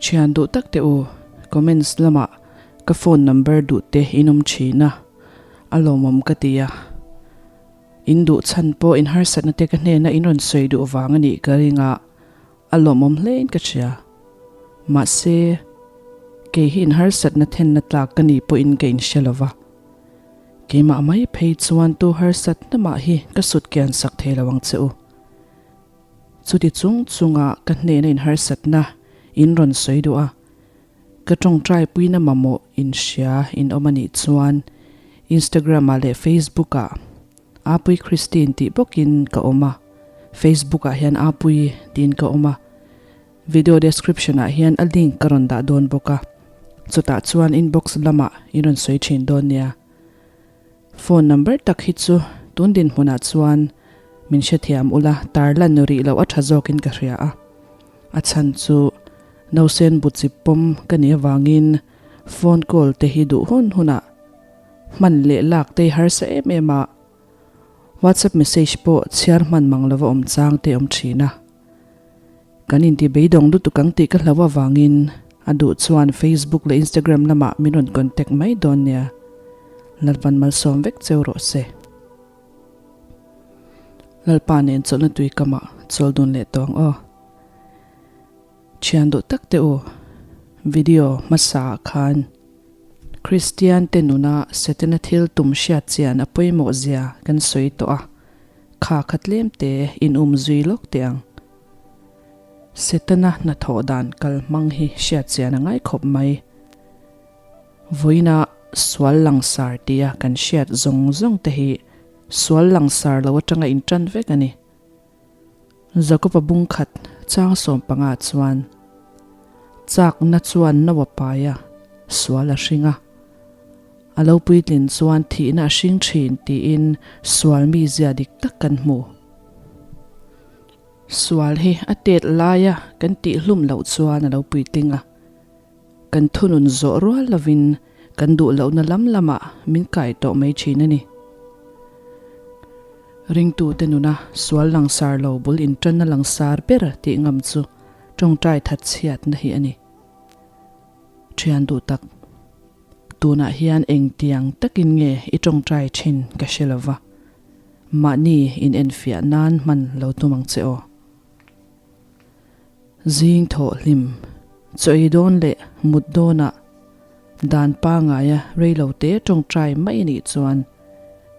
Thian duh tak teh u, comments lamah ka phone number duh te in awm thin a, a lawmawm ka ti a. In duh chhan pawh in harsatna te ka hnena in rawn sawi duh vang a nih ka ring a, a lawmawm hlein ka hria. Mahse, kei hi in harsatna thenna tlak ka nih pawhin ka inhre lo va. Keimah mai phei chuan tu harsatna mah hi ka sut kian sak thei lo ang che u. Chuti chung chunga ka hnena in harsatna in rawn sawi duh a, ka tawngtai puina mamawh in hria in awm a nih chuan Instagram ah leh Facebook ah Apui Christine tih bawkin ka awm a, Facebook ah hian Apui tiin ka awm a, video description ah hian a link ka rawn dah dawn bawk a, chutah chuan inbox lamah in rawn sawi thin dawn nia. Phone number tak hi chu tun dinhmunah chuan min hrethiam ula tarlan rih loh a tha zawkin ka hria a, a chhan chu nausen bu chip pawm ka nih avangin phone call te hi duh hun hunah hman leh lak te harsa em em a, WhatsApp message pawh chhiar hman mang lova awm chang te awm thin a. Kan inti beidawng lutuk ang tih ka hlau avangin a duh chuan Facebook leh Instagram lamah min rawn contact mai dawn nia. Lalpan malsawm vek cheu rawh se. Lalpa nen chawlhna tui kamah chawl dun leh tawng aw. Thian duh tak teh u, video hmasa ah khan Kristian te nuna Setana thil tum hriat chian a pawimawh zia kan sawi tawh a. Kha kha tlem te in um zui lawk teh ang. Setana hnathawh dan kal hmang hi hriat chian a ngai khawp mai. Vawiina sual langsar tia kan hriat zawng zawng te hi sual langsar lo atanga intan vek a ni. Jakoba bungkhat chang 15 chuan chakna chuan no a pai a, sual a hring a. A lo puitlin chuan thihna a hring thin tiin sual mizia dik tak kan hmu. Sual hi a tet laia kan tihhlum loh chuan a lo puitling a, kan thunun zawh rual lovin kan duh lohna lam lamah min kai tawh mai thin a ni. Ringtute nuna sual langsar lo bul intanna langsar ber tih ngam chu tawngtai thatchhiatna hi a ni. Thian duh tak. Tunah hian engtiang takin nge i tawngtai thin ka hre lo va, mahni inenfiah nan hman lo tum ang che aw. Zing thawh hlim, chaw ei dawn leh mut dawnah dan pangaia reilo te tawngtai mai anih chuan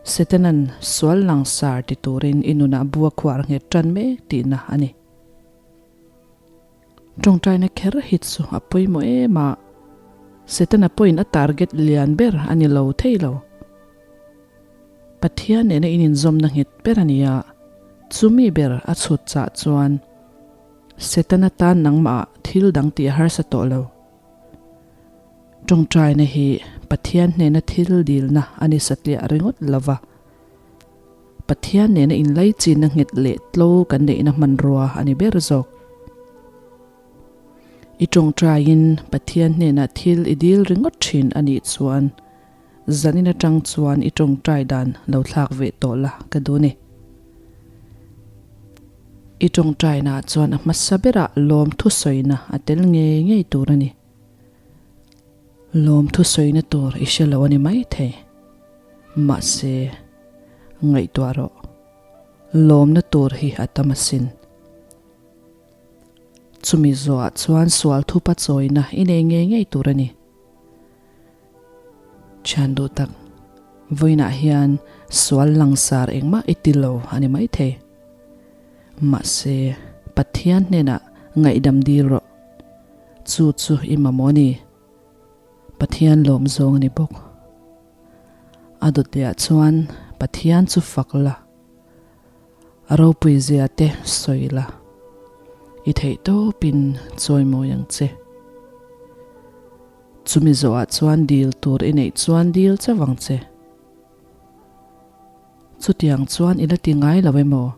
Setanan sual langsar ti turin i nunah bu a khuar nghet tan mek tihna a ni. Tawngtaina kher hi chu a pawimawh em a, Setana pawhin a target lian ber a ni lo thei lo. Pathian nena in inzawmna nghet ber a ni a, chumi ber a chhut chah chuan Setana tan nangmah ah thil dang tih a harsa tawh lo. Tawngtaina hi Pathian hnena thil dilna a ni satliah ringawt lo va. Pathian nena inlaichinna nghet leh tlo kan neihna hmanrua a ni ber zawk. I tawngtaiin Pathian hnenah thil i dil ringawt thin a nih chuan zanin atang chuan i tawngtai dan lo thlak ve tawh la ka duh ni. I tawngtainaah chuan a hmasa berah lawmthu sawina a tel ngei ngei tur a ni. Lawmthu sawina tur i hre lo a ni maithei. Mahse, ngaihtuah rawh. Lawmna tur hi a tam asin. Chumi zawhah chuan sual thupa chawina i nei ngei ngei tur a ni. Thian duh tak, vawiinah hian sual langsar engmah i ti lo a ni maithei. Mahse, Pathian hnenah ngaihdam dil rawh. Chu chu i mamawh a ni. Pathian lawm zawng a ni bawk. A dawtliah chuan Pathian chu fak la, a ropui zia te sawi la, i theih tawpin chawi mawi ang che. Chumi zawhah chuan dil tur i neih chuan dil chauh ang che. Chutiang chuan i la ti ngai lo emaw,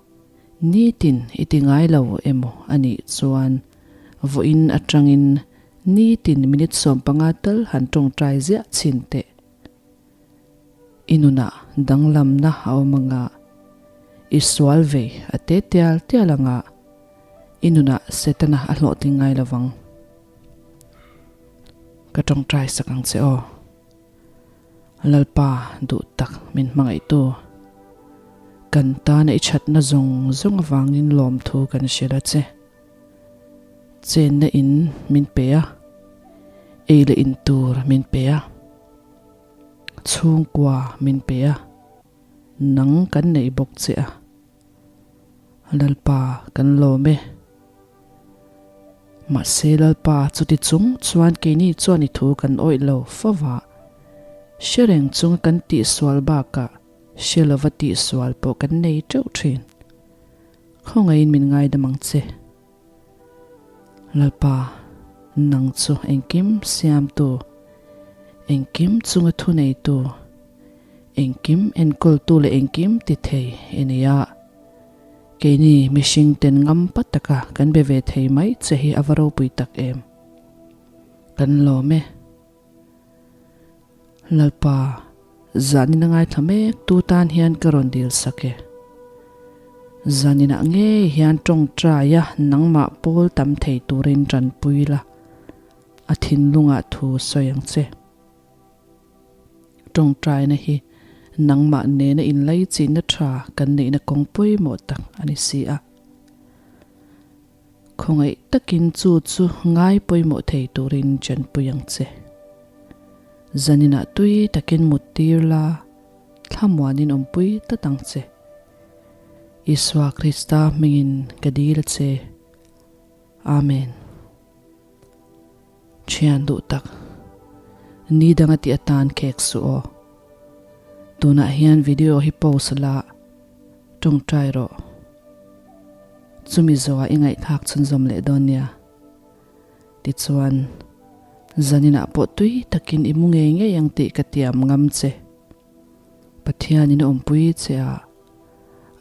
nitin i ti ngai lo emaw a nih chuan vawiin atangin Nitin minute 15 tal han tawngtai ziah chhin teh. I nunah danglamna a awm anga, i sual vei a te tial tial anga, i nunah Setana a hlawhtling ngai lovang. Ka tawngtai sak ang che aw. Lalpa duh tak min hmangaihtu. Kan tana i thatna zawng zawng avangin lawmthu kan hrilh a che. Chenna in min pe a, ei leh in tur min pe a, chhungkua min pe a, nang kan neih bawk che a. Lalpa kan lawm e. Mahse Lalpa chuti chung chuan keini chuan i thu kan awih lo fo va. Hre reng chunga kan tihsual bakah hre lova tihsual pawh kan nei teuh thin. Khawngaihin min ngaidam ang che. Lalpa, nang chu engkim siamtu, engkim chunga thuneitu, engkim enkawltu leh engkim ti thei i ni a. Keini mihring ten ngam pa taka kan be ve thei mai che hi a va ropui tak em. Kan lawm e. Lalpa, zanin a ngaithla mek tu tan hian ka rawn dil sak e. Zaninah ngei hian tawngtaia nangmah pawl tam thei turin tanpui la, a thinlungah thu sawi ang che. Tawngtaina hi nangmah nena inlaichinna tha kan neihna kawng pawimawh tak a ni si a. Khawngaih takin chu chu ngai pawimawh thei turin chenpui ang che. Zaninah tui takin mut tir la, thlamuanin awmpui tlat ang che. Isua Krista hmingin ka dil a che. Amen. Thian duh tak, ni danga tih atan khek suh aw. Tunah hian video hi post la, tawngtai rawh. Chumi zawhah i ngaihthlak chhunzawm leh dawn nia. Tichuan, zaninah pawh tui takin i mu ngei ngei ang tih ka tiam ngam che. Pathianin a awmpui che a,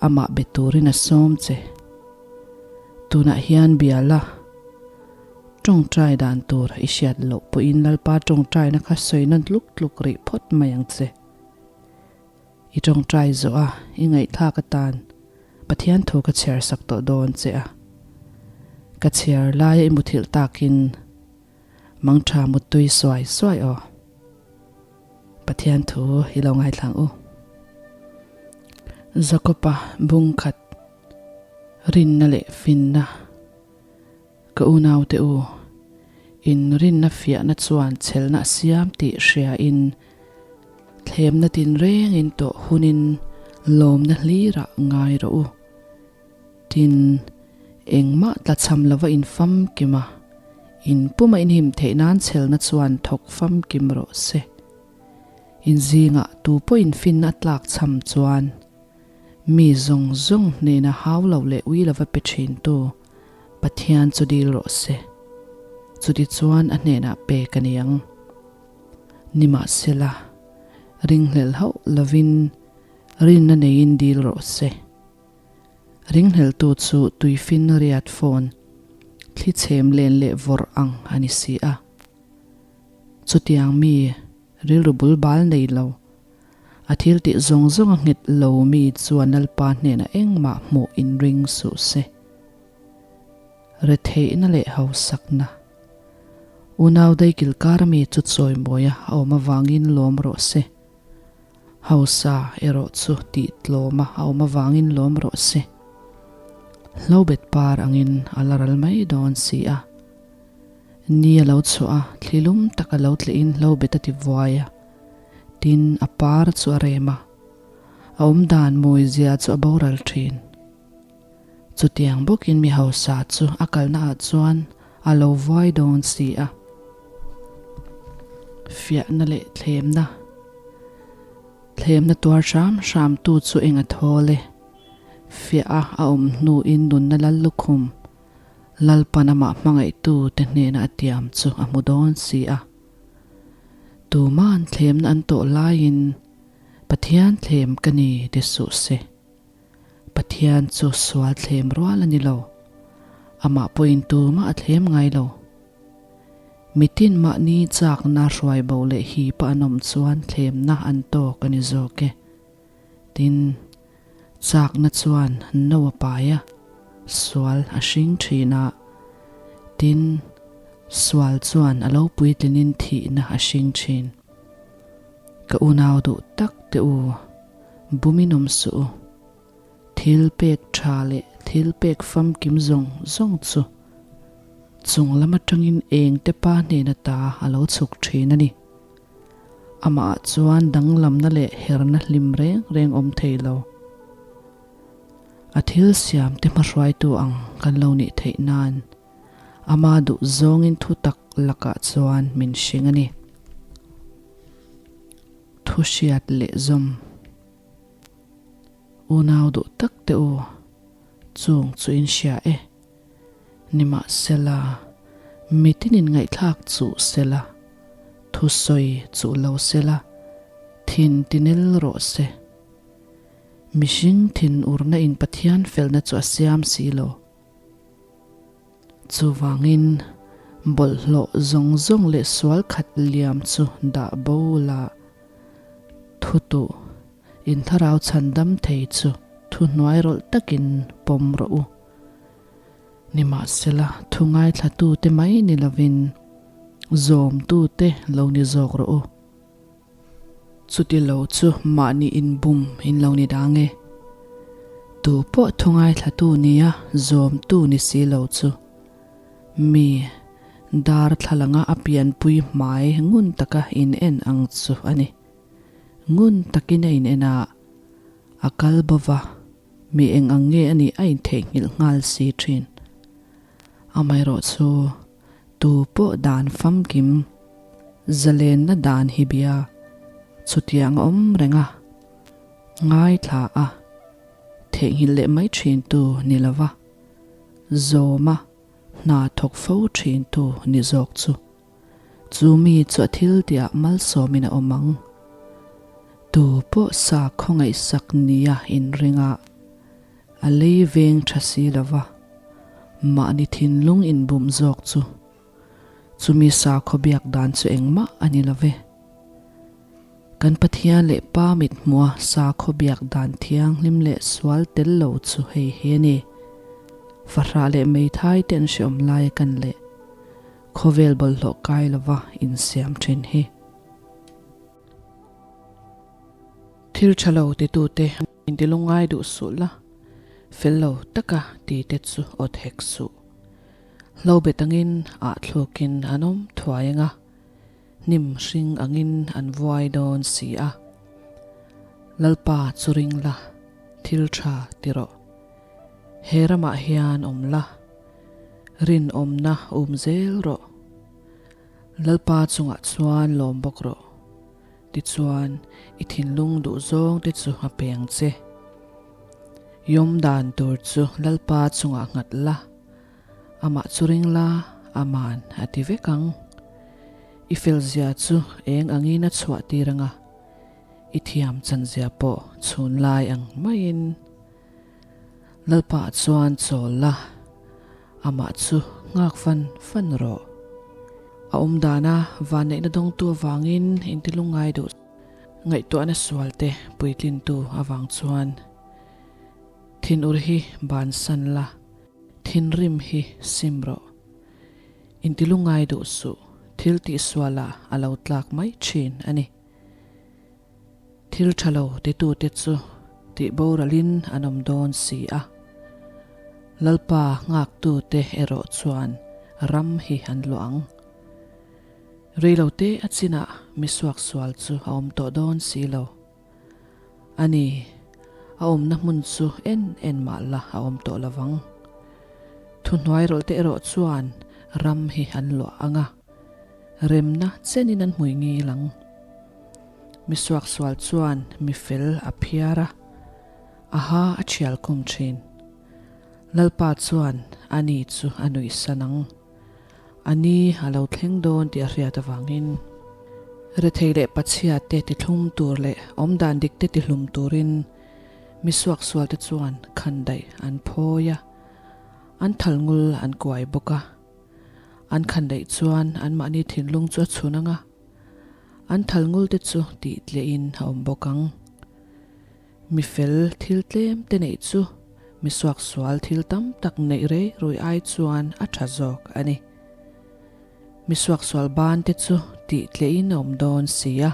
amah be turin a sawm che. Tunah hian bia la, tawngtai dan tur i hriat loh pawhin Lalpa tawngtaina kha sawi nawn tluk tluk rih phawt mai ang che. I tawngtai zawh a, i ngaihthlak atan Pathian thu ka chhiar sak tawh dawn che a. Ka chhiar laia i muthilh takin mangtha muttui suai suai aw. Pathian thu i lo ngaithlang u. Jakob-a bungkhat rinna leh finna ka unaute u, in rinna fiahna chuan chhelna a siam tih hriain thlemna tinrengin tawh hunin lawmna hlirah ngai rawh u. Tin, engmah tlachham lova in famkim a, in puma in him theih nan chhelna chuan thawk famkim rawh se. In zingah tu pawhin finna a tlak chham chuan mi zawng zawng hnena hau lo leh ui lova pe thintu Pathian chu dil rawh se. Chutichuan a hnenah pek a ni ang. Nimahsela, ringhlelh hauh lovin rinna neiin dil rawh se. Ringhleltu chu tuifin riat fawn, thli chhem len leh vawrh ang a ni si a. Chutiang mi rilru bul bal nei lo, a thil tih zawng zawng a nghet lo mi chuan Lalpa hnenah engmah hmuh inring suh se. Retheihna leh hausakna. Unau daikilkar mi chu chawimawia a awm avangin lawm rawh se. Hausa erawh chu tih tlawma a awm avangin lawm rawh se. Hlobet par angin a la ral mai dawn si a. Ni a lo chhuah a, thli lum tak a lo tlihin hlobet a ti vuai a. Tin, a par chu a rem a. A awmdan mawizia chu a boral thin. Chutiang bawkin mi hausa chu a kalna ah chuan a lo vuai dawn si a. Fiahna leh thlemna Thlemna tuar hram hram tu chu eng a thawl e. Fiah a a awm hnuin nunna lal lukhum Lalpan amah hmangaihtu te hnena a tiam chu a hmu dawn si a. Tuma'n thlemna an tawh laiin Pathian thlem ka ni ti suh se. Pathian chu sual thlem rual a ni lo. Amah pawhin tumah a thlem ngai lo. Mitin mahni chakna hruai bo leh hipa an awm chuan thlemna an tawk a ni zawk e. Tin, chakna chuan no a pai a, sual a hring thin a. Tin, Sual chuan a lo puitlinin thihna a hring thin. Ka unau duh tak te u, bumin awm suh u. Thil pek tha leh thil pek famkim zawng zawng chu chung lam atangin eng te pa hnena ta a lo chhuk thin a ni. Amah ah chuan danglamna leh herna hlim reng reng awm thei lo. A thil siam te hmahruaitu ang kan lo nih theih nan ama duh zawngin thu tak lakah chuan min hring a ni. Thu hriat leh zawm. Unau duh tak te u, chung chu in hria e. Nimahsela, mitin in ngaihthlak chuh sela, thusawi chuh lo sela, thin tinel rawh se. Mihring thinurna in Pathian felna chu a siam si lo. Chuvangin, bawlhhlawh zawng zawng leh sual khat liam chu dah bo la, thutuh in thlarau chhandam thei chu thuhnuai rawlh takin pawm rawh u. Nimahsela, thu ngaithlatute mai ni lovin zawmtute lo ni zawk rawh u. Chuti lo chu mahni inbum in lo ni dang e. Tu pawh thu ngaithlatu nia zawmtu ni si lo chu mi darthlalanga a pianpui hmai ngun taka in en ang chu a ni. Ngun takin a in en a, a kal bova mi eng ang nge a nih a intheihnghilh nghal si thin. Amaherawhchu Tu pawh dan famkim zalenna dan hi bia chutiang a awm reng a, ngaithla a, theihnghilh leh mai thin tu ni lova, zawma hna thawk fo thin tu ni zawk chu. Chu mi chu a thil tihah malsawmin a awm ang. Tu pawh sa khawngaihsak nia inringa a lei veng tha si lova, mahni thinlung inbum zawk chu chumi sakhaw biak dan chu engmah a ni love. Kan Pathian leh Pa mit hmua sakhaw biak dan thianghlim leh sual tel lo chu hei hi a ni. Fahrah leh meithai te an hreawm lai a kan leh khawvel bawlhhlawh kai lova insiam thin hi. Thil tha lo titute inti lungngai duh suh la, fel lo taka tite chu awt hek suh. Hlo bet angin ah thlukin an awm thuai ang a, hnim hring angin an vuai dawn si a. Lalpa chu ring la, thil tha ti rawh. He ramah hian awm la, rinawmna um zel rawh. Lalpa chungah chuan lawm bawk rawh. Tichuan, i thinlung duh zawng te chu a pe ang che. Yawm dan tur chu Lalpa chungah nghat la, amah chu ring la, aman a ti vek ang. I felzia chu eng angin a chhuah tir ang a, i thiam chanzia pawh chhun lai ang maiin. Lalpa chuan chawl la, amah chu nghak fan fan rawh. A awm dana vanneihna dawngtu avangin intilungngai duh ngaihtuahna sualte puitlintu avang chuan thinur hi bansan la, thinrim hi sim rawh. Intilungngai duh suh, thil tihsualah a lo tlak mai thin a ni. Thil tha lo titute chu tih boralin an awm dawn si a, Lalpa nghaktute erawh chuan ram hi an luah ang. Reilote a chinah mi suaksual chu a awm tawh dawn si lo. A ni, a awmna hmun chu en en mah la a awm tawh lo vang. Thuhnuai rawlhte erawh chuan ram hi an luah ang a, remna chenin an hmui ngil ang. Mi suaksual chuan mi fel a phiar a, a ha a thial kum thin. Lalpa chuan a ni chu a nuihsan ang. A ni a lo thleng dawn tih a hriat avangin rethei leh pachhia te tithlum tur leh awmdan dik te tihlum turin mi suaksual te chuan khandaih an phawi a, an thalngul an kuai bawk a. An khandaih chuan anmahni thinlung chu a chhun ang a. An thal ngul te chu tih tliahin a awm bawk ang. Mi fel thil tlem te neih chu mi suaksual thil tam tak neih rei rui ai chuan a tha zawk a ni. Mi suaksual ban te chu tih tlehin a awm dawn si a,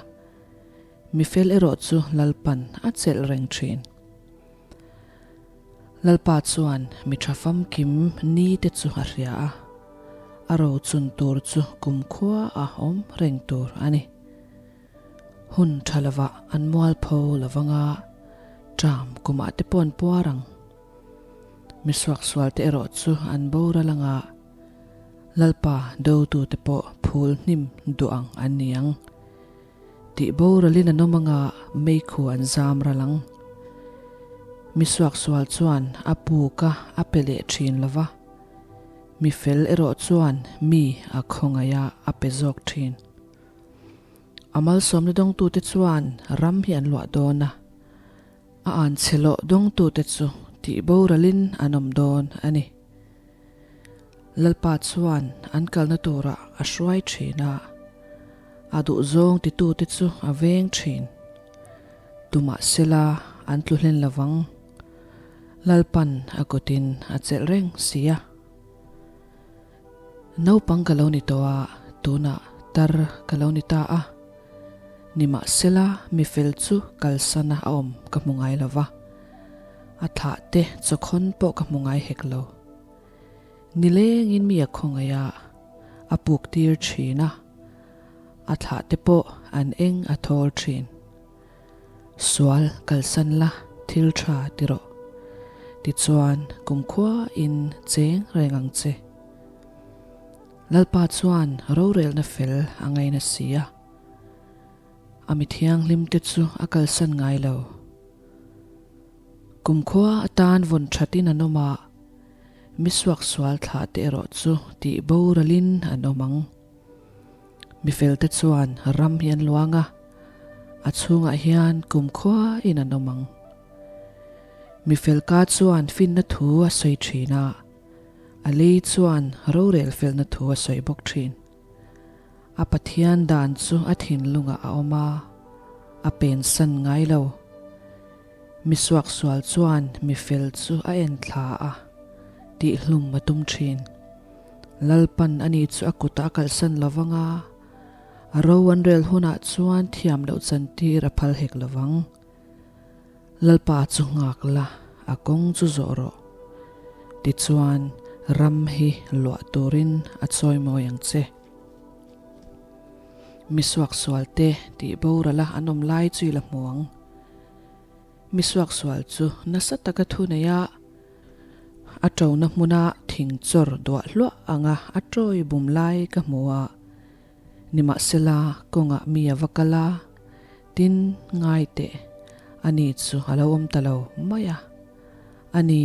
mi fel erawh chu Lalpan a chelh reng thin. Lalpa chuan mi tha famkim ni te chu a hria a, a rochun tur chu kumkhua a awm reng tur a ni. Hun tha lovah an mualpho lovanga ṭam kumah te pawh an puar ang. Mi suaksual te erawh chu an boral anga Lalpa dotute pawh phul hnim duh ang an ni ang. Tih boralin an awm anga meikhu an zam ral ang. Mi suaksual chuan a puk a a pe leh thin lo va, mi fel erawh chuan mi a khawngaih a a pe zawk thin. A malsawmna dawngtute chuan ram hi an luah dawn a, a anchhe lawh dawngtute chu tih boralin an awm dawn a ni. Lalpa chuan an kalna turah a hruai thin a, a duhzawng titute chu a veng thin. Tumahsela an tlu hlen lovang. Lalpan a kutin a chelh reng si a. Naupang ka lo ni tawh a, tunah tar ka lo ni ta a. Nimahsela mi fel chu kalsana a awm ka hmu ngai lo va, a thlah te chawkhawn pawh ka hmu ngai hek lo. Nilengin mi a khawngaih a, a puk tir thin a, a thlah te pawh an eng a thawl thin. Sual kalsan la thil tha ti rawh. Tichuan kumkhua in cheng reng ang che. Lalpa chuan rorelna fel a ngaina si a, a mi thianghlim te chu a kalsan ngai lo. Kumkhua atan vawn thatin an awm a, mi suaksual thlah te erawh chu tih boralin an awm ang. Mi felte chuan ram hi an luang a, a chhungah hian kumkhua in an awm ang. Mi felka chuan finna thu a sawi thin a, a lei chuan rorel felna thu a sawi bawk thin. A Pathian dan chu a thinlungah a awm a, a pensan ngai lo. Mi suaksual chuan mi fel chu a en thla a, tihhlum a tum thin. Lalpan ani chu a kutah a kalsan lo vang a, a ro an rel hunah chuan thiam loh chantir a phal hek lo vang. Lalpa chu nghak la, a kawng chu zawh rawh. Tichuan, ram hi luah turin a chawimawi ang che. Mi suaksual te tih boral a an awm lai chu i la hmu ang. Mi suaksual chu nasa taka thu nei a, a ṭona hmuna thing chawr duah hluah anga a ṭawi bum lai ka hmu a. Nimahsela kawngah mi a va kal a, tin ngai teh, ani chu a lo awm ta lo mai a. Ani,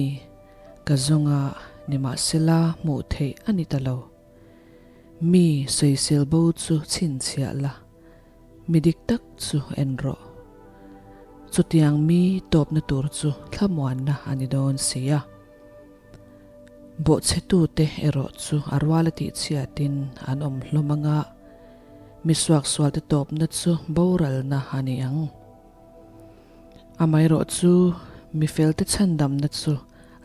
ka zawnga nimahsela hmuh theih a ni ta lo. Mi sawisel bo chu chhinchhiah la. Mi dik tak chu en rawh. Chutiang mi tawpna tur chu thlamuanna a ni dawn si a. Bawhchhetute erawh chu a rual a tihchhiatin an awm hlawm anga mi suaksualte tawpna chu boralna a ni ang. Amaherawh chu mi felte chhandamna chu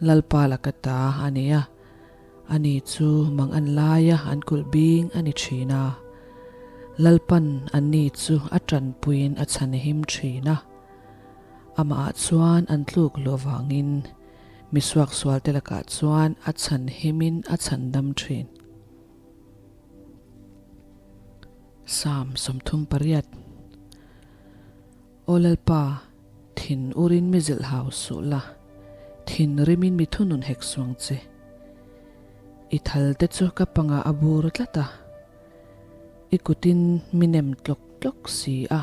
Lalpa laka ta a ni a. Ani chu mang an laia an kulh bing a ni thin a, Lalpan anni chu a tanpuiin a chhanhim thin a. Amahah chuan an tluk luh avangin mi suaksualte lakah chuan a chhanhimin a chhandam thin. Psalm 38 Aw Lalpa, thin urin mi zilh hau suh la, thin rimin mi thunun hek suang che. I thal te chu ka pangah a bur tlat a, i kutin mi nem tlawk tlawk si a.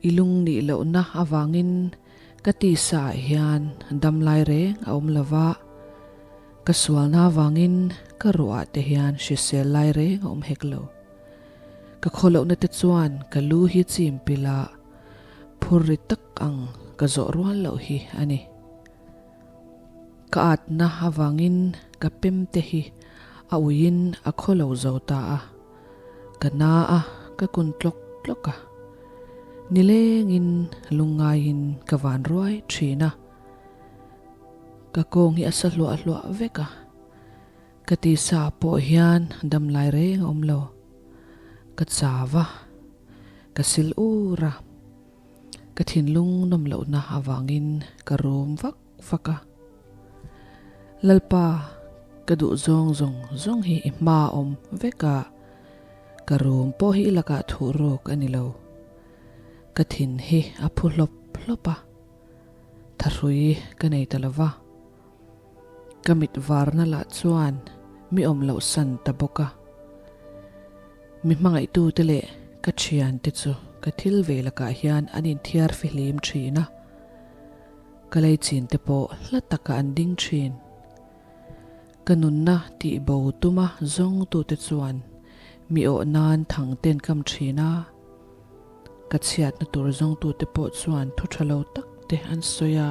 I lung nih lohna avangin ka tisa ah hian damlai reng a awm lo va, ka sualna avangin ka ruah ah te hian hrisel lai reng a awm hek lo. Ka khawlohna te chuan ka lu hi chim pilh a, phur ri tak ang ka zawh rual loh hi a ni. Ka atna avangin ka pem te hi a uiin a khawlo zo ta a, ka na a, ka kun tlawk tlawk a. Nilengin lungngaiin ka van ruai thin a, ka kawng hi a sa hluah hluah vek a. Ka tisa pawh hian damlai reng a awm lo. Ka chau a, ka sil ur a, ka thinlung nawm lohna avangin ka rum vak vak a. Lalpa, ka duh zawng zawng zawng hi i hma awm vek a, ka rum pawh hi i lakah thuh rawk a ni lo. Ka thin hi a phu hlawp hlawp a, thahrui ka nei ta lo va. Ka mit varna lah chuan mi awm loh san ta bawk a. Mi hmangaihtute leh ka thiante chu ka thil ve lakah hian an inthiar fihlim thin a. Ka leichin te pawh hla takah an ding thin. Ka nunna tih bo tuma zawngtute chuan mi awh nan thang ten kam thin a. Ka chhiatna tur zawngtute pawh chuan thu tha lo tak te an sawi a,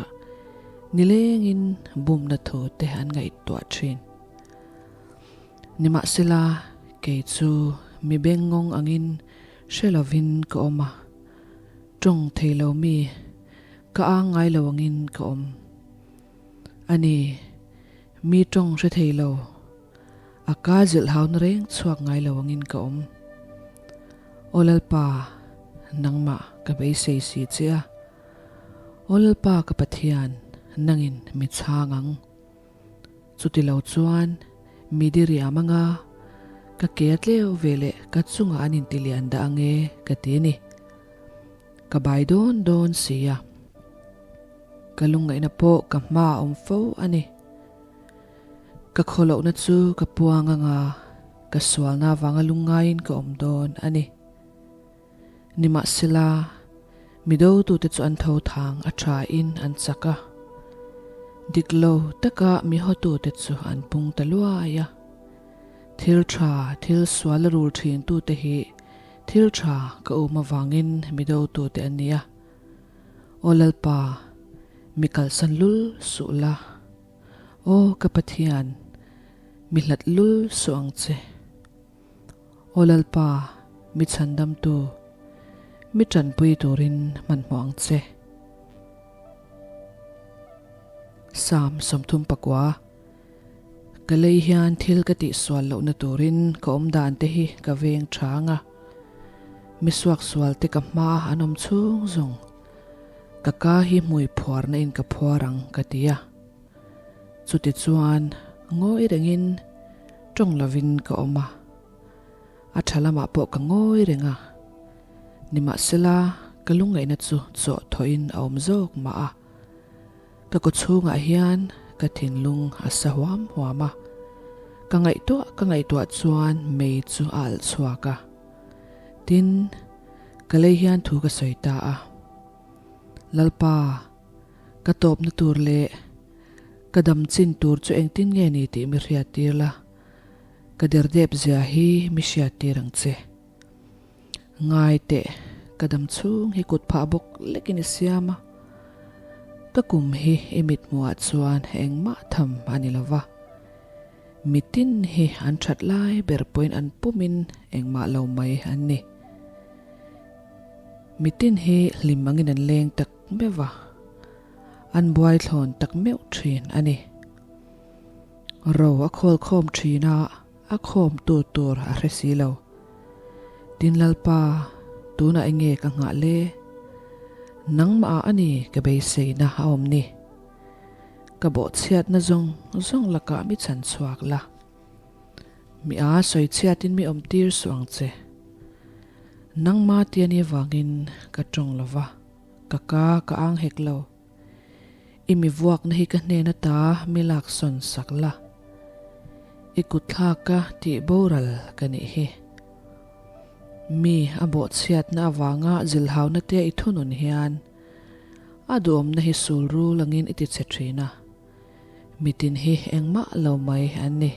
nilengin bumna thu te an ngaihtuah thin. Nimahsela, kei chu mi bengngawng angin hre lovin ka awm a, tawng thei lo mi ka ang ngai lo angin ka awm. A ni, mi tawng hre thei lo, a ka zilh hauna reng chhuak ngai lo angin ka awm. Aw Lalpa, nangmah ka beisei si che a. Aw Lalpa ka Pathian, nangin mi chhang ang. Chuti lo chuan mi diriam anga ka ke a tleu ve leh ka chungah an inti lian dah ange ka ti a ni. Ka bai dawn dawn si a. Ka lungngaihna pawh ka hma a awm fo a ni. Ka khawlohna chu ka puang anga ka sualna avanga lungngaiin ka awm dawn a ni. Nimahsela, mi dotute chu an tho thang a thain an chak a, dik lo taka mi hawtute chu an pung ta luai a. Thil tha, thil sual a rul thintute hi thil tha ka um avangin mi dotute an ni a. Aw Lalpa, mi kalsan lul suh la. Aw ka Pathian, mi hlat lul suh ang che. Aw Lalpa, mi chhandamtu, mi tanpui turin hmanhmawh ang che. Psalm 34 Ka lei hian thil ka tihsual lohna turin ka awm dan te hi ka veng thang a, mi suaksual te ka hma an awm chhung zawng ka ka hi hmui phuarna in ka phuar ang ka ti a. Chutichuan ngawi rengin tawng lovin ka awm a, a tha lamah pawh ka ngawi reng a, nimahsela ka lungngaihna chu chawh thawhin a awm zawk mah a, ka kaw chhungah hian ka thinlung a sa huam huam a, ka ngaihtuah ka ngaihtuah chuan mei chu a alh chhuak a, tin, ka lei hian thu ka sawi ta a, Lalpa, ka tawpna tur leh ka dam chin tur chu engtin nge ni tih mi hriat tir la, ka derdep zia hi mi hriat tir ang che. Ngai teh, ka dam chhung hi kut phah bawk lekin i siam a, ka kum hi i mithmuhah chuan engmah tham a ni lo va, mitin hi an that lai ber pawhin an pumin engmah lo mai an ni. Mitin hi hlim angin an leng tak meuh va, an buai thlawn tak meuh thin a ni. Ro a khawl khawm thin a, a khawm tur tur a hre si lo. Tin Lalpa, tunah enge ka nghah le? Nangmah ah a ni ka beiseina a awm ni. Ka bawhchhiatna zawng zawng lakah mi chhan chhuak la. Mi a sawi chhiatin mi awm tir suh ang che. Nangma ti a nih avangin ka tawng lo va, ka ka ka ang hek lo. I mi vuakna hi ka hnen ata mi lak sawn sak la. I kutthlaka tih boral ka nih hi. Mi a bawhchhiatna avanga zilhauna te i thunun hian a duhawmna hi sul rul angin i ti chhe thin a. Mitin hi engmah lo mai an ni.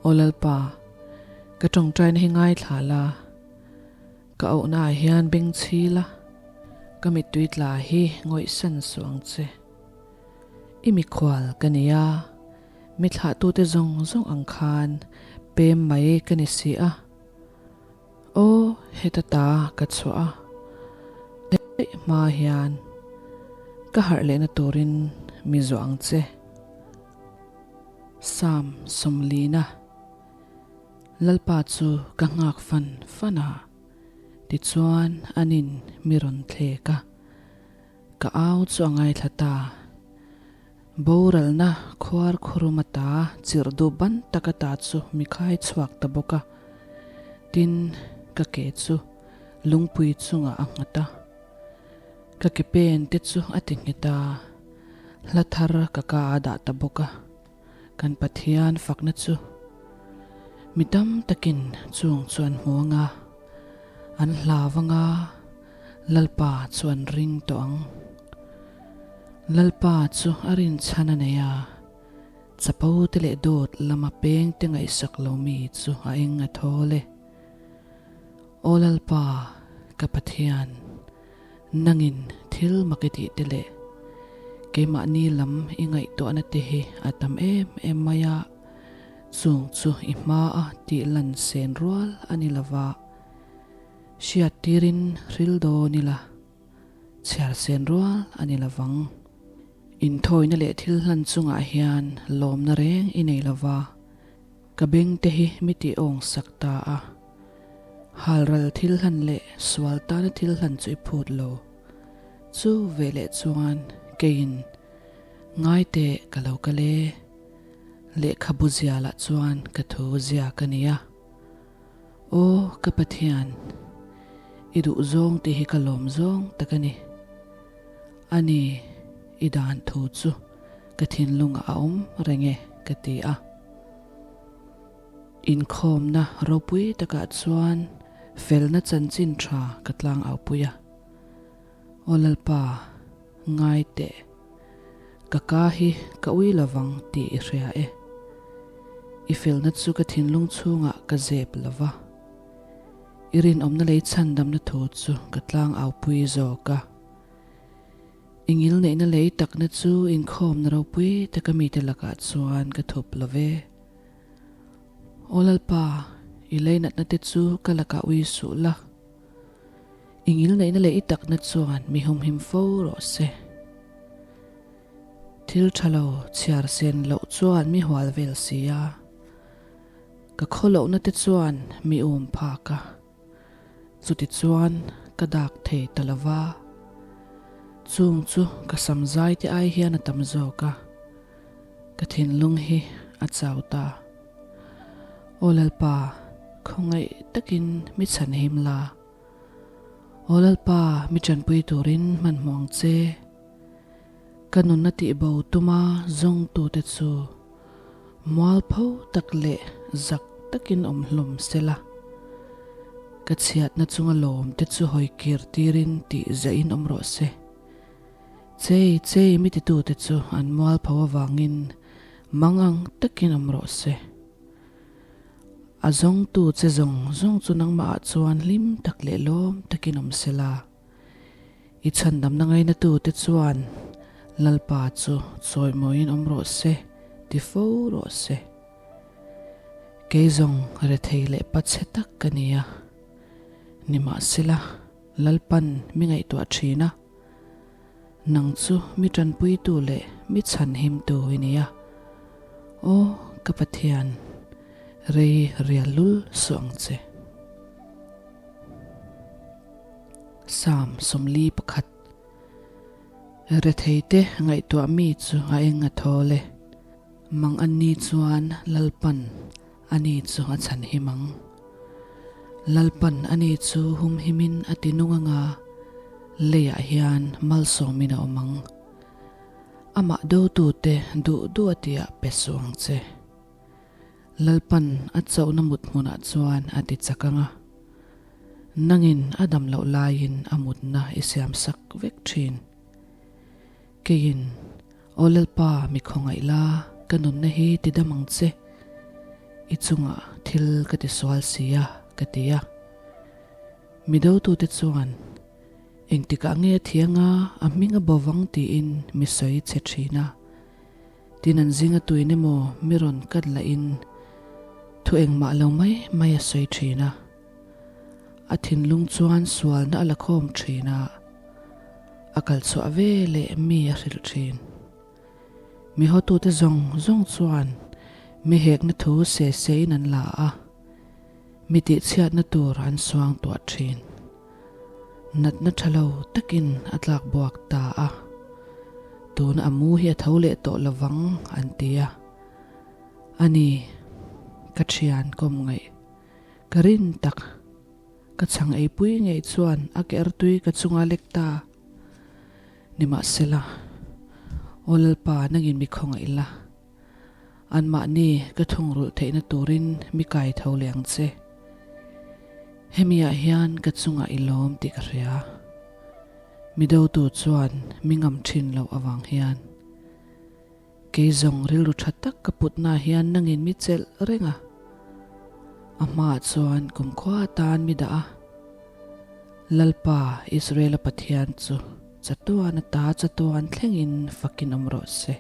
Aw Lalpa, ka tawngtaina hi ngaithla la, ka auhna ah hian beng chhi la, ka mittui tla hi ngawihsan suh ang che. I mikhual ka ni a, mi thlahtute zawng zawng ang khan pem mai ka ni si a. Aw, heta ta ka chhuah a, daih hma hian ka harh lehna turin mi zawh ang che. Psalm sawmlina Lalpa chu ka nghak fan fan a, tichuan anin mi rawn thlek a, ka au chu a ngaithla ta. Boralna khuar khurum ata chirh duh ban tak ata chu mi khai chhuak ta bawk a, tin ka ke chu lungpui chungah a nghat a. Ka ke pen te chu a ti nghet a, hla thar ka ka a dah ta bawk a, kan Pathian fakna chu mi tam takin chung chu an hmu ang a, an hlau ang a, Lalpa chu an ring tawh ang. Lalpa chu a rinchhan a nei a, chapo te leh dawt lama peng te ngaihsak lo mi chu a eng a thawl e. Aw Lalpa, ka Pathian, nangin thil mak i tih te leh keimahni lam i ngaihtuahna te hi a tam em em mai a, chung chu i hmaa tih lan sen rual a ni lova, hriat tirin hril dawn ila, chhiar sen rual a ni lovang. Inthawina leh thil hlan chungah hian lawmna reng i nei lova, ka beng te hi mi tih awng sak ta a. Halral thil hlan leh sual tana thil hlan chu i phut lo. Chu ve leh chuan keiin ngai teh ka lo kal e. Lehkhabu zia lah chuan ka thu zia ka nei a. Aw ka Pathian, i duh zawng tih hi ka lawm zawng tak a ni. A ni, i dan thu chu ka thinlungah a awm reng e ka ti a. Inkhawmna ropui takah chuan felna chanchin tha ka tlang aupui a. Aw Lalpa, ngai teh. Ka ka hi ka ui lovang tih i hria e. I felna chu ka thinlung chhungah ka zep lova. I rinawmna lei chhandamna thu chu ka tlang aupui zawk a. I ngilneihna lei takna chu inkhawmna ropui taka mite lakah chuan ka thup love. Aw Lalpa, i leinatna te chu ka lakah ui suh la. I ngilneihna leh i takna chuan mi humhim fo rawh se. Thil tha lo chhiar sen loh chuan mi hual vel si a, ka khawlohna te chuan mi um phak a. Chutichuan ka dak thei ta lo va, chung chu ka sam zai te ai hian a tam zawk a, ka thinlung hi a chau ta. Aw Lalpa, khawngaih takin mi chhan him la. Aw Lalpa, mi tanpui turin hmanhmawh ang che. Ka nunna tihbo tuma zawngtute chu mualpho tak leh zak takin awm hlawm se la, ka chhiatna chunga lawm te chu hawi kir tirin tih ziahin awm rawh se. Chei chei mi titute chu an mualpho avangin mang ang takin awm rawh se. A zawngtu che zawng zawng chu nangmahah chuan hlim tak leh lawm takin awm se la. I chhandamna ngainatute chuan Lalpa chu chawimawiin awm rawh se, ti fo rawh se. Kei zawng rethei leh pachhe tak ka ni a, nimahsela Lalpan mi ngaihtuah thin a, nang chu mi tanpuitu leh mi chhanhimtu i ni a. Aw ka Pathian, rei rial lul suh ang che. Psalm 41 Retheite ngaihtuah mi chu a eng a thawl e. Mang an ni chuan Lalpan a ni chu a chhan him ang. Lalpan a ni chu humhimin a ti nung anga leiah hian malsawmin a awm ang. Amah dotute duh duh a tiah pe suh ang che. Lalpan a chauhna mut hmunah chuan a ti chak ang a, nangin a dam loh laiin a mutna i siam sak vek thin. Keiin, Aw Lalpa, mi khawngaih la, ka nunna hi ti dam ang che, i chungah thil ka ti sual si a, ka ti a. Mi dotute chuan, Engtikah nge a thiang a, a hming a bo vang tiin mi sawi che thin a. Tin an zinga tuin emaw mi rawn kat lahin thu engmah lo mai mai a sawi thin a. A thinlung chuan sualna a la khawm thin a, a kal chhuah ve leh mi a hrilh thin. Mi hawtute zawng zawng chuan. Mi hekna thu se sein an la a, mi tihchhiatna tur an suang tuah thin. Natna tha lo takin a tlak buak ta a, tuna a mu hi a tho leh tawh lovang an ti a. A ni, ka thian kawm ngaih ka rin tak, ka chhang eipui ngei chuan a ke artui ka chunga lek ta. Nimahsela, Aw Lalpa nangin mi khawngaih la, anmahni ka thungrulh theihna turin mi kai tho leh ang che. Hemiah hian ka chungah i lawm tih ka hria. Mi dotu chuan mi ngam thin loh avang hian. Kei zawng rilru tha tak ka putna hian nangin mi chelh reng a. A hmaah chuan kumkhua atan mi dah a. Lalpa, Israela Pathian chu chatuan ata chatuan thlengin fakin awm rawh se.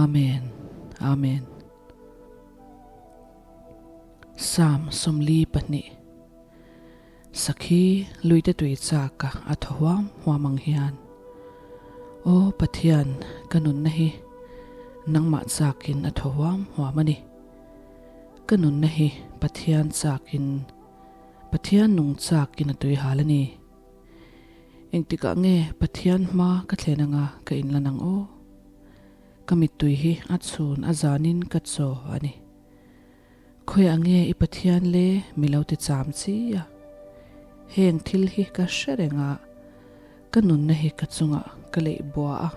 Amen. Amen. Psalm 42 Sakhi luite tui chak a a thaw huam huam ang hian, Aw Pathian, ka nunna hi nangmah chakin a thaw huam huam a ni. Ka nunna hi Pathian chakin, Pathian nung chakin a tui hal a ni. Engtikah nge Pathian hma ka thlen anga ka inlan ang aw? Ka mittui hi a chhun a zanin ka chaw a ni. Khawiah nge i Pathian le mi lo ti cham chi a? Heng thil hi ka hre reng a, ka nunna hi ka chungah ka leih bua a.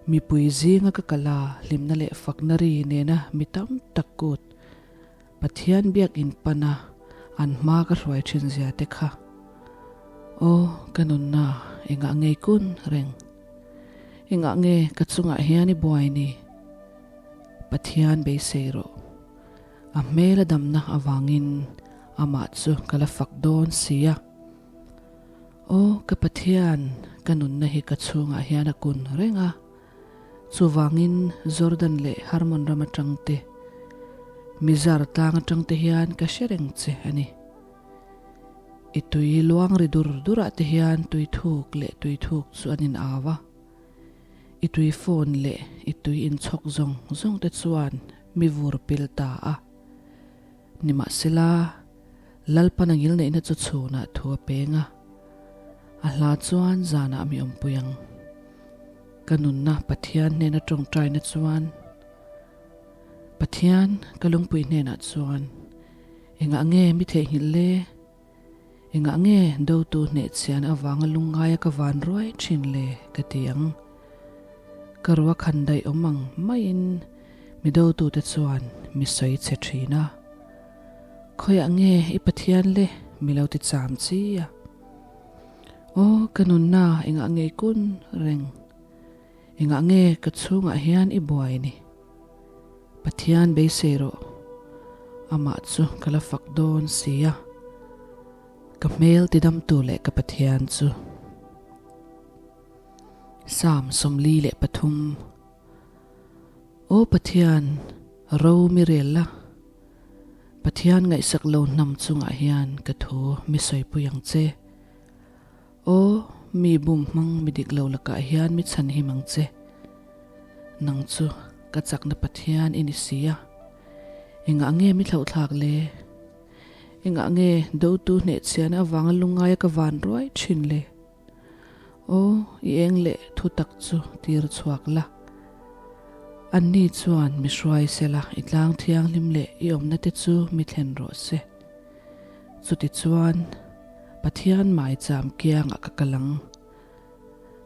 Mipui zinga ka kal a, hlimna leh fakna ri nena mi tam tak kut Pathian biakinn pan a an hma ka hruai thin zia te kha. Aw, ka nunna engah ngei kun reng? Engah nge ka chungah hian i buai ni? Pathian beisei rawh. A hmel a damna avangin amah chu ka la fak dawn si a. Aw ka Pathian, ka nunna hi ka chhungah hian a kun reng a. Chuvangin Jordan leh Hermon ram atang te, Mizar tlang atang te hian ka hre reng che a ni. I tui luang ri dur durah te hian tui thuk leh tui thuk chu an in au a. I tui phone leh i tui inchhawk zawng zawng te chuan mi vur pil ta a. Nimahsela, Lalpan a ngilneihna chu chhunah thu a peng a, a hla chuan zanah mi awmpui ang. Ka nunna Pathian hnena tawngtaina chuan, Pathian ka lungpui hnenah chuan, Engah nge mi theihnghilh le? Engah nge dotu hnehchhian avanga lungngaia ka van ruai thin le ka ti ang. Ka rua khan daih awm ang maiin mi dotute chuan mi sawi chhe thin a. Khawiah nge i Pathian le mi lo ti cham chi a. Aw ka nunna engah nge i kun reng? Engah nge ka chhungah hian i buai ni? Pathian beisei rawh, amah chu ka la fak dawn si a, ka hmel tidamtu leh ka Pathian chu. Psalm 43 Aw Pathian, ro mi rel la, Pathian ngaihsak lo hnam chungah hian ka thu mi sawipui ang che. Aw, mi bum hmang mi dik lo lakah hian mi chhan him ang che. Nang chu ka chakna Pathian i ni si a. Engah nge mi thlauhthlak le? Engah nge dotu hnehchhiahna avanga lungngaia ka van ruai thin le? Aw, i eng leh thu tak chu tir chhuak la. Anni chuan mi hruai sela i tlang thianghlim leh i awmna te chu mi thlen rawh se. Chutichuan, Pathian maicham kiangah ka kal ang.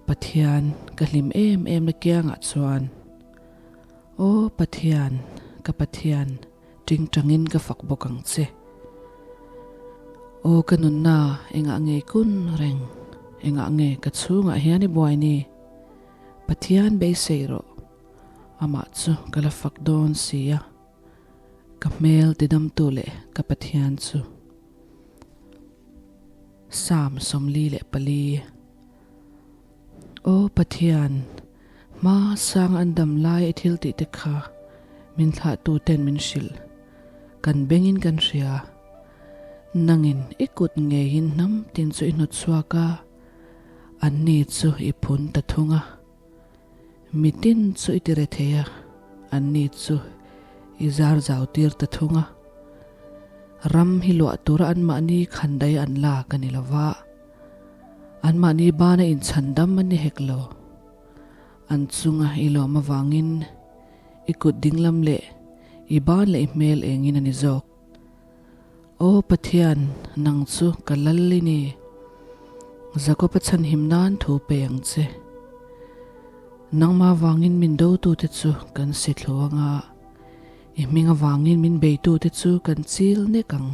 Pathian, ka hlim em em na kiangah chuan. Aw Pathian, ka Pathian, tingtangin ka fak bawk ang che. Aw ka nunna, engah nge kun reng? Engah nge ka chhungah hian i buai ni? Pathian beisei rawh, amah chu ka la fak dawn si a. Ka hmel tidamtu leh ka Pathian chu. Psalm 44 Aw Pathian, hma sang an dam lai i thil tih te kha min thlahtu ten min hrilh, kan bengin kan hria. Nangin i kut ngeiin hnam tin chu i hnawt chhuak a, anni chu i phun ta thung a. Mitin chu i ti re thei a, anni chu. i zar zau tir ta thung a. Ram hi luah tura anmahni khandai an lak a ni lo va, anmahni bana inchhandam an ni hek lo. An chunga i lawm avangin i kut dinglam leh i ban leh i hmel engin a ni zawk. Aw Pathian, nang chu ka lal i ni. Jakob-a chhanhim nan thu pe ang che. Nangmah vangin min dotute chu kan si thlu ang a, i hming avangin min beitute chu kan chil nek ang.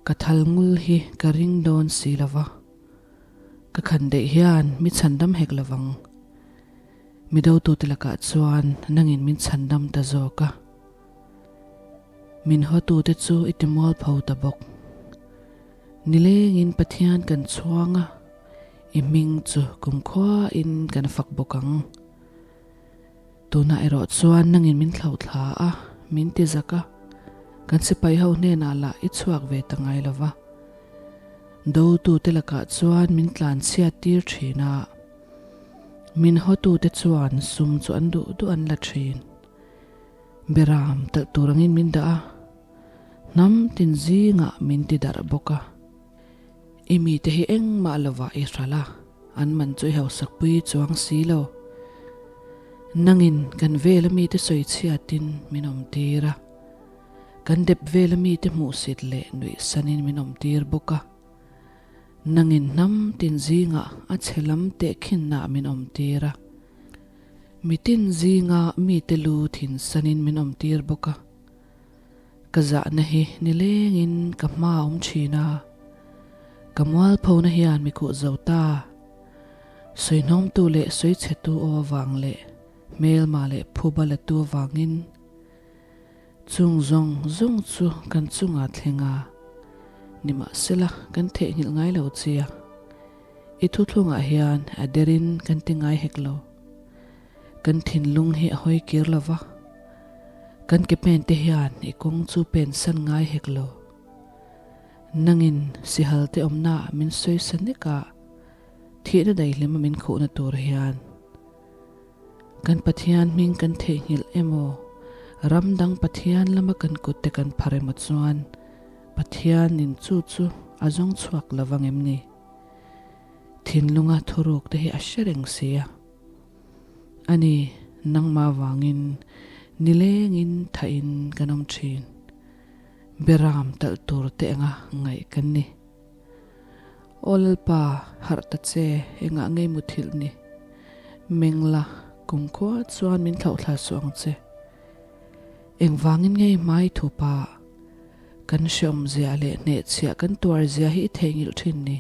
Ka thal ngul hi ka ring dawn si lo va, ka khan daih hian mi chhandam hek lo vang. Mi dotute lakah chuan nangin min chhandam ta zawk a. Min hawtute chu i ti mualpho ta bawk. Nilengin Pathian kan chhuang a, i hming chu kumkhuain kan fak bawk ang. Tunah erawh chuan nangin min thlauhthla a, min ti zak a, kan sipai ho hnenah lah i chhuak ve ta ngai lo va. Dotute lakah chuan min tlanchhiat tir thin a, min hawtute chuan sum chu an duh duh an la thin. Beram talh tur angin min dah a, hnam tin zingah min ti darh bawk a. I mite hi engmah lovah i hralh a, an man chu i hausakpui chuang si lo. Nangin kan vela mite sawi chhiatin min awmtir a, kan dep vela mite hmuhsit leh nuihsanin min awmtir bawk a. Nangin hnam tin zingah a chhe lam tehkhinnaah min awmtir a. Mitin zinga mite lu thin sanin min awmtir bawk a, ka zahna hi nilengin ka hma awm thin a, ka mualphona hian mi khuh zo ta. Sawihnawmtu leh sawichhetu aw avang leh hmelma leh phuba latu avangin chung zawng zawng chu kan chungah thleng a, nimahsela kan theihnghilh ngai lo chia. I thuthlungah hian a derin kan ti ngai hek lo. Kan thinlung hi a hawi kir lo va, kan ke pen te hian i kawng chu pen san ngai hek lo. Nangin sihal te awmnaah min sawi sa nek a, thihna daihlim a min khuhna tur hian kan Pathian hming kan theihnghilh emaw, ram dang Pathian lama kan kut te kan phar emaw chuan Pathianin chu chu a zawng chhuak lo vang em ni? Thinlunga thuruk te hi a hre reng si a. Ani, nangmah vangin nilengin thahin kan awm thin. Beram talh tur te anga ngaih kan ni. Aw Lalpa, harh ta che, engah ngei muthilh ni? Mengla, kumkhua chuan min thlauhthla suh ang che. Engvangin ngei hmai thupa kan hreawmzia leh hnehchhiah kan tuarzia hi i theihnghilh thin ni.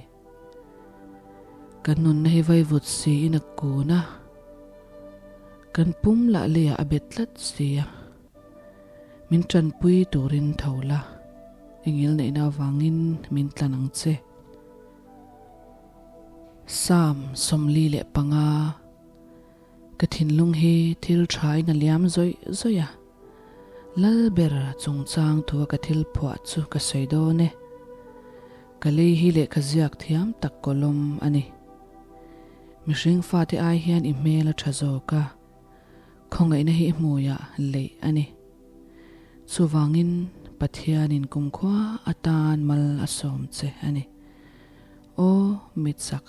Kan nunna hi vaivut siin a kun a, kan pum lah leiah a bet tlat si a. Min tanpui turin tho la, i ngilneihna avangin min tlan ang che. Psalm 45. Ka thinlung hi thil thain a liam zawih zawih a, Lalber chungchang thua ka thil phuah chu ka sawi dawn e. Ka lei hi lehkha ziak thiam tak kawlawm a ni. Mihring fate ai hian i hmel a tha zawk a, khawngaihna hi i hmuiah leih a ni. Chuvangin Pathianin kumkhua atan mal a sawm che a ni. Aw, mitchak.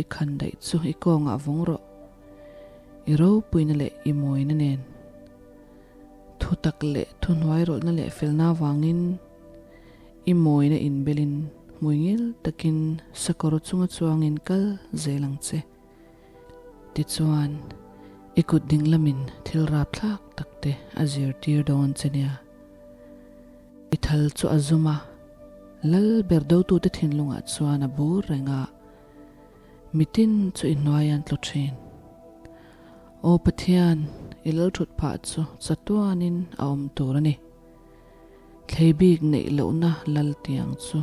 I khan daih chu i kawngah vawng rawh. I ropuina leh i mawina nen. Thu tak leh thu hnuai rawlhna leh felna avangin i mawina inbelin hmuingil takin sakawr chunga chuangin kal zel ang che. Tichuan, i kut ding lamin thil rapthlak takte a zirtir dawn che nia. I thal chu a zum a, lal ber dotute thinlungah chuan a bur reng a. Mitin chu i hnuai an tlu thin. Aw Pathian, i lal thut phah chu chatuanin a awm tur a ni. Thlei bik neih lohna lal tiang chu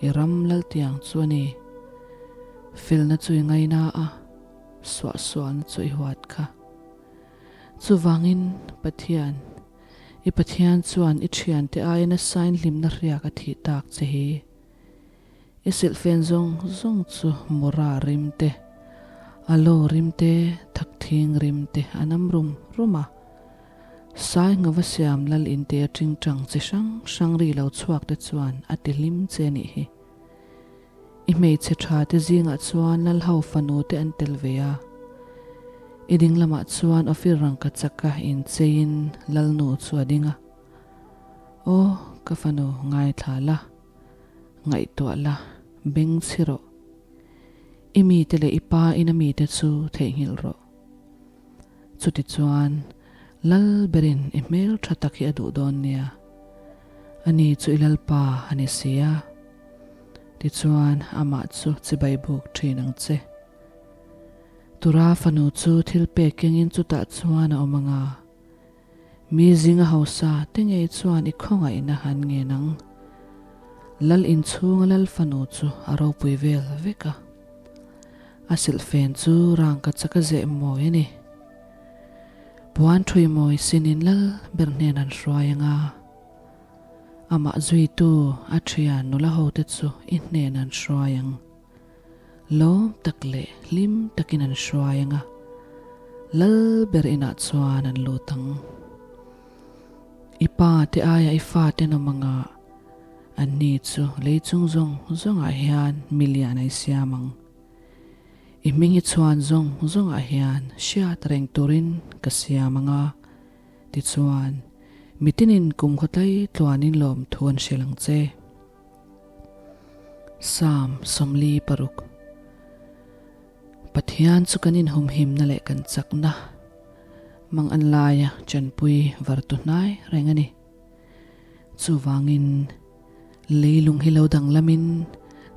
i ram lal tiang chu a ni. Felna chu i ngaina a, suahsualna chu i huat kha. Chuvangin, Pathian, i Pathian chuan i thiante aia nasain hlimna hriak a thih tak che hi. I silhfen zawng zawng chu mura rim te, aloe rim te, thakthing rim te a nam rum rum a. Sai ngava siam lal inte a tingtang chi hrang hrang ri lo chhuak te chuan a ti hlim che a nih hi. I hmeichhe tha te zingah chuan lal ho fanu te an tel ve a. I ding lamah chuan Ophir rangka chaka incheiin lalnu chu a ding a. Aw, ka fanu ngaithla la, ngaihtuah la, beng chhi rawh. I mite leh i pa ina mite chu theihnghilh rawh. Chutichuan, Lal berin i hmel tha tak hi a duh dawn nia. Ani chu i Lalpa a ni si a. Tichuan, amah chu chibai buk thin ang che. Tura fanu chu thil pek kengin chutah chuan a awm ang a. Mi zinga hausa te ngei chuan i khawngaihna an ngen ang. Lal inchhunga lal fanu chu a ropui vel vek a. A silhfen chu rangka chaka zeh mawi a ni. Puan thui mawi sinin lal ber hnen an hruai ang a. Amah zuitu a thian nula hote chu i hnen an hruai ang. Lawm tak leh hlim takin an hruai ang a, lal ber inah chuan an lut ang. I pa te aia i fa ten awm anga, anni chu lei chung zawng zawngah hian mi lian a i siam ang. I hming hi chhuan zawng zawngah hian hriat reng turin ka siam ang a, tichuan mitinin kumkhaw tlai tluanin lawmthu an hrilh ang che. Psalm 46 Pathian chu kan inhumhimna leh kan chakna mang an laia chanpui vartu hnai reng a ni. Chuvangin leilung hi lo danglamin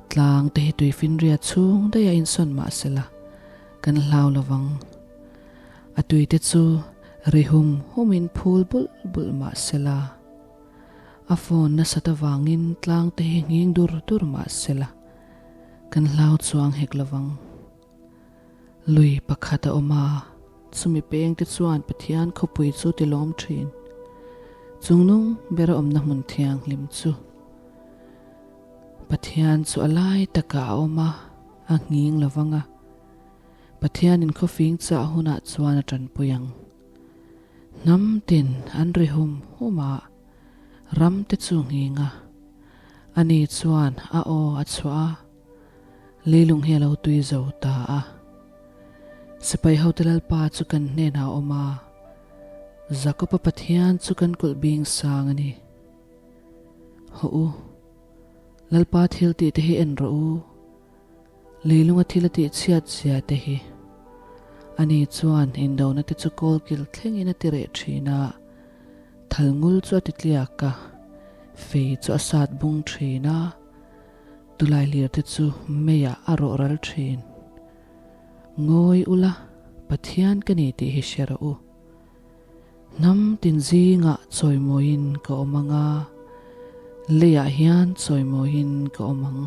tlang te hi tuifinria chhung daih a insawn mah sela kan hlau lovang. A tuite chu ri hum humin phul bulh bulh mah sela. A phone nasat avangin tlang te hi nghing dur dur mah sela, kan hlau chuang hek lovang. Lui pakhat a awm a, chumi peng te chuan Pathian khawpui chu ti lawm thin. Chungnung ber a awmna hmun thianghlim chu. Pathian chu a lai takah a awm a, a nghing lovang a. Pathianin khawfing chah hunah chuan a tanpui ang. Hnam tin an ri hum hum a, ram te chu nghing a. Ani chuan a aw a chhuah a, leilung hi a lo tui zo ta a. Sipai hote Lalpa chu kan hnenah a awm a, Jakob-a Pathian chu kan kulh bing sang a ni. Hawh u, Lalpa thil tih te hi en rawh u. Leilunga thil a tih chhiat zia te hi. Ani chuan indona te chu kawlkil thlengin a ti reh thin a, thalngul chu a ti tliak a, fei chu a sat bung thin a, tulailir te chu meiah a rawh ral thin. Ngawi ula, Pathian ka ni tih hi hre rawh u. Hnam tin zingah chawimawiin ka awm ang a, leiah hian chawimawiin ka awm ang.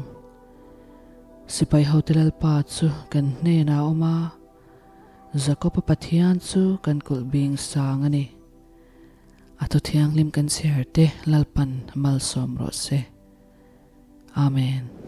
Sipai hote Lalpa chu kan hnenah a awm a, Jakob-a Pathian chu kan kulh bing sang a ni. A thu thianghlim kan chhiar te Lalpan malsawm rawh se. Amen.